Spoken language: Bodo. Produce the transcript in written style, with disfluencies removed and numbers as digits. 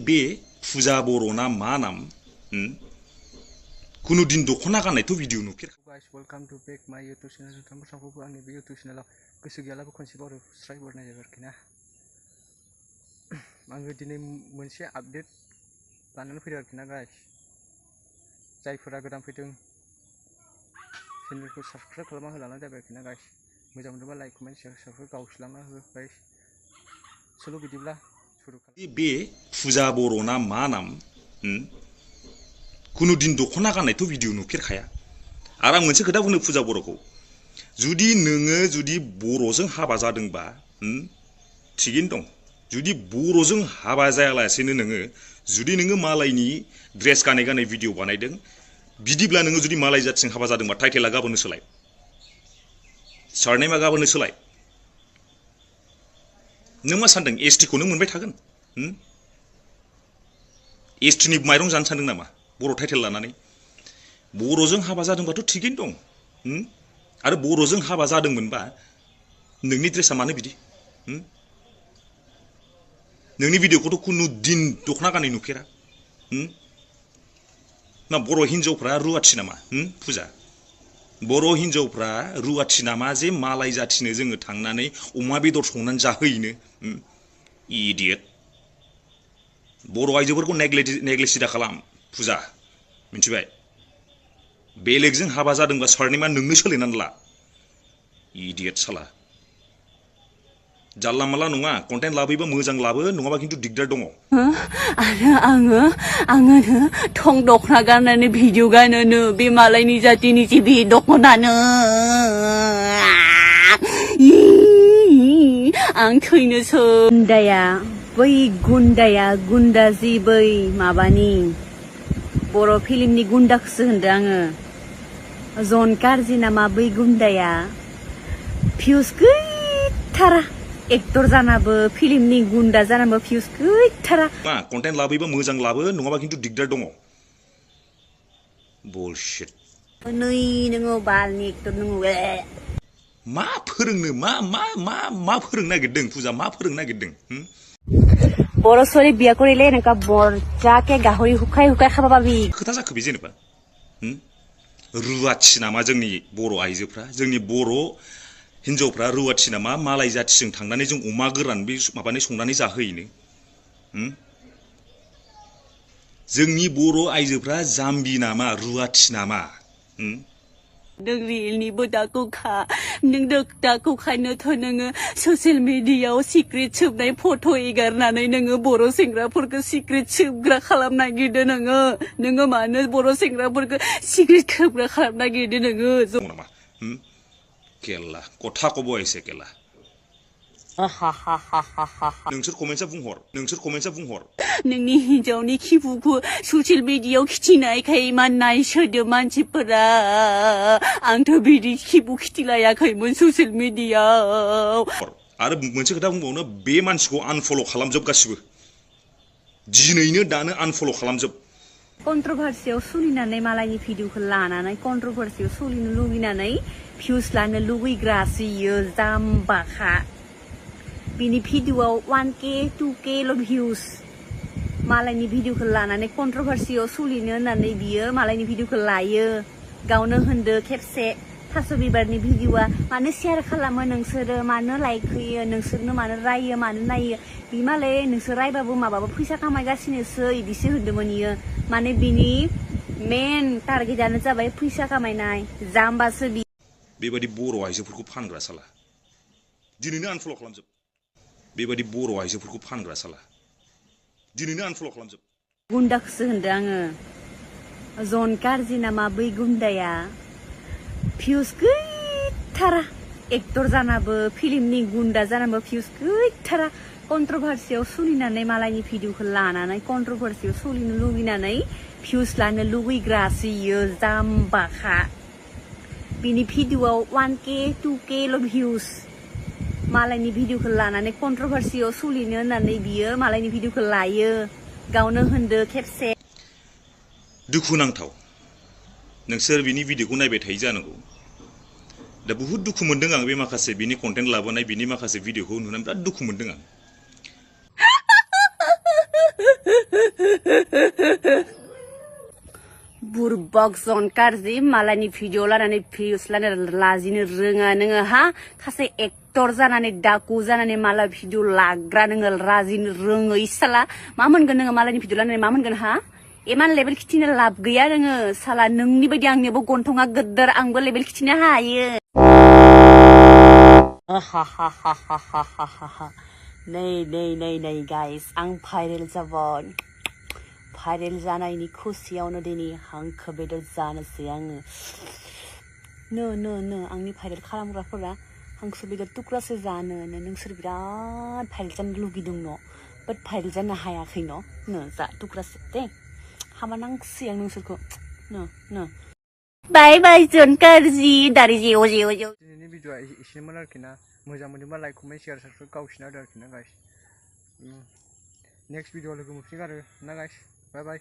बे फुजा बर' ना मा नाम कुनु दिन दख'ना गाननायथ' भिडिअ नुफेर guys welcome to back my YouTube channel नोंथांमोनखौबो आंनि बे यूट्यूब चैनलाव गोसो गैयालाबो खनसेबाव सब्सक्राइब हरनाय जाबाय आरोखि ना आङो दिनै मोनसे आपडेट लानानै फैदों आरोखि ना गाइस जायफोरा गोदान फैदों चेनेलखौ सब्सक्राइब खालामना होलांनाय जाबाय आरोखि ना गाइस मोजां मोनोबा लाइक कमेन्ट शेयार गावस्लांना हो गाइस सल' बिदिब्ला शुरू खालाम बे फुजा बर' ना मा नाम कुनु दिन दख'ना गाननायथ' भिडिअ नुफेरखाया आरो आं मोनसे खोथा बुंनो फुजा बर'खौ जुदि नोङो जुदि बर'जों हाबा जादोंबा थिगैनो दं जुदि बर'जों हाबा जायालासेनो नोङो जुदि नोङो मालायनि ड्रेस गानै गानै भिडिअ बानायदों बिदिब्ला नोङो जुदि मालाय जाथिजों हाबा जादोंबा टाइटेला गाबोननो सोलाय सारनेमा गाबोननो सोलाय नों मा सानदों एसटि खौ नों मोनबाय थागोन एसटिनि माइरं जानो सानदों नामा बर' टाइटेल लानानै बर'जों हाबा जादोंबाथ' थिगैनो दं आरो बर'जों हाबा जादोंमोनबा नोंनि ड्रेसा मानो बिदि नोंनि भिडिअखौथ' कुनु दिन दख'ना गाननाय नुफेरा ना बर' हिन्जावफ्रा रुवाथि नामा फुजा बर' हिन्जावफ्रा रुवाथि नामा जे मालाय जाथिनो जोङो थांनानै अमा बेदर संनानै जाहोयैनो इडियट बर' आइजोफोरखौ नेग्लेक्ट खालाम फुजा मिथिबाय बेलेगजों हाबा जादोंबा सारनेमा नोंनो सोलायनानै ला इडियट साला जानला माला नङा कन्टेन्ट लाबोयोबा मोजां लाबो नङाबा खिन्थु दिगदार दङ आरो आङो थं दखना गाननानै भिडिअ गानोनो बे मालायनि जातिनि जे बे दखनानो आं थैनोसै गुन्दा जि बै माबानि बर' फिल्मनि गुन्दाखौसो होनदों आङो जन कारजि नामा बै गुन्दाया भिउस गैथारा एक्टर जानाबो फिल्मनि गुन्दा जानाबो भिउस गैथारा कन्टेन्ट लाबोयोबा मोजां लाबो नङाबा खिन्थु दिगदार दङ बुलशिट नै नोङो बालनि एक्टर नोङो मा फोरोंनो मा फोरोंनो नागिरदों फुजा मा फोरोंनो नागिरदों बर' ছোৱালী বিয়া কৰিলে এনেকা বৰজাকে গাহৰি হুকাই খাবা পাবি खोथा जाखो बे जेनेबा रुवाथि नामा जोंनि बर' आइजोफ्रा जोंनि बर' हिन्जावफ्रा रुवाथि नामा मालाय जाथिजों थांनानै जों अमा गोरान बे माबानि संनानै जाहोयैनो जोंनि बर' आइजोफ्रा जाम्बि नामा रुवाथि नामा नों रियेलनिबो दाखौखा नों दाखौखायनोथ' नोङो ससियेल मिडियायाव सिक्रेट सोबनाय फट' एगारनानै नोङो बर' सेंग्राफोरखौ सिक्रेट सोबग्रा खालामनो नागिरदों नोङो मानो बर' सेंग्राफोरखौ सिक्रेट खोबग्रा खालामनो नागिरदों नोङो केला कथा कबो एसे केला नोंसोर कमेन्टसा बुंहर नोंनि हिन्जावनि खिबुखौ ससियेल मिडियायाव खिथिनायखाय मान नायसोदो मानसिफोरा आंथ' बिदि खिबु खिथिलायाखैमोन ससियेल मिडियायाव आरो मोनसे खोथा बुंबावनो बे मानसिखौ आनफल' खालामजोब गासिबो दिनैनो दानो आनफल' खालामजोब कन्ट्रभार्सियाव सोलिनानै मालायनि भिडिअखौ लानानै कन्ट्रभार्सियाव सोलिनो लुगैनानै भिउस लानो लुगैग्रासो इयो जाम्बाखा बिनि भिडिअआव 1k 2k ल' भिउस मालायनि भिडिअखौ लानानै कन्ट्रभार्सियाव सोलिनो होननानै बियो मालायनि भिडिअखौ लायो गावनो होनदो खेबसे थास' बिबारनि भिडिअआ मानो शेयार खालामो नोंसोरो मानो लाइक होयो नोंसोरनो मानो रायो मानो नायो बि मालाय नोंसोर रायबाबो माबाबो फैसा खामायगासिनोसो इदिसो होनदोंमोन इयो माने बिनि मेन टारगेटआनो जाबाय फैसा खामायनाय जाम्बासो बेबायदि बर' आइजोफोरखौ फानग्रा साला दिनैनो आनफल' खालामजोब बेबायदि बर' आइजोफोरखौ फानग्रा साला दिनैनो आनफल' खालामजोब गुन्दाखौसो होनदों आङो जन कारजि नामा बै गुन्दाया भिउस गैथारा एक्टर जानाबो फिल्मनि गुन्दा जानाबो भिउस गैथारा कन्ट्रभार्सियाव सोलिनानै मालायनि भिडिअखौ लानानै कन्ट्रभार्सियाव सोलिनो लुगैनानै भिउस लानो लुगैग्रासो इयो जाम्बाखा बिनि भिडिअआव 1k 2k ल' भिउस मालायनि भिडिअखौ लानानै कन्ट्रभार्सियाव सोलिनो होननानै बियो मालायनि भिडिअखौ लायो गावनो होनदो खेबसे दुखुनांथाव नोंसोर बिनि भिडिअखौ नायबाय थायो जानांगौ दा बहुत दुखु मोनदों आं बे माखासे बिनि कन्टेन्ट लाबोनाय बिनि माखासे भिडिअखौ नुनानै बिराद दुखु मोनदों आं बक्सन गाज्रि मालायनि भिडिअ लानानै भिउस लानो लाजिनो रोङा नोङो हा सासे एक्टर जानानै डाकु जानानै मालाय भिडिअ लाग्रा नोङो लाजिनो रोङै साला मा मोनगोन नोङो मालायनि भिडिअ लानानै मा मोनगोन हा इमान लेभेल खिथिनो लाब गैया नोङो साला नोंनि बायदि आंनियाबो गन्थङा गोदोर आंबो लेभेल खिथिनो हायो नै गाइस आं भाइरेल जाबाय भाइरेल जानायनि खुसियावनो दिनै हांखो बेदर जानोसै आङो नो आंनि भाइरेल खालामग्राफोरा हांसो बेदर थुख्रासो जानो नोंसोर बिराद भाइरेल जानो लुगैदों न' बाट भाइरेल जानो हायाखै न' जा थुख्रासो दे हामा नांसै आं नोंसोरखौ नो बाय जन गाज्रि दारि जेव दिनैनि भिडिअआ एसेनोमोन आरोखि ना मोजां मोनोबा लाइक कमेन्ट शेयार साबसक्राइब गावसिना होदो आरोखि ना गाइस नेक्स्ट भिडिअ लोगो मोनफिनगोन आरो ना गाइस बाय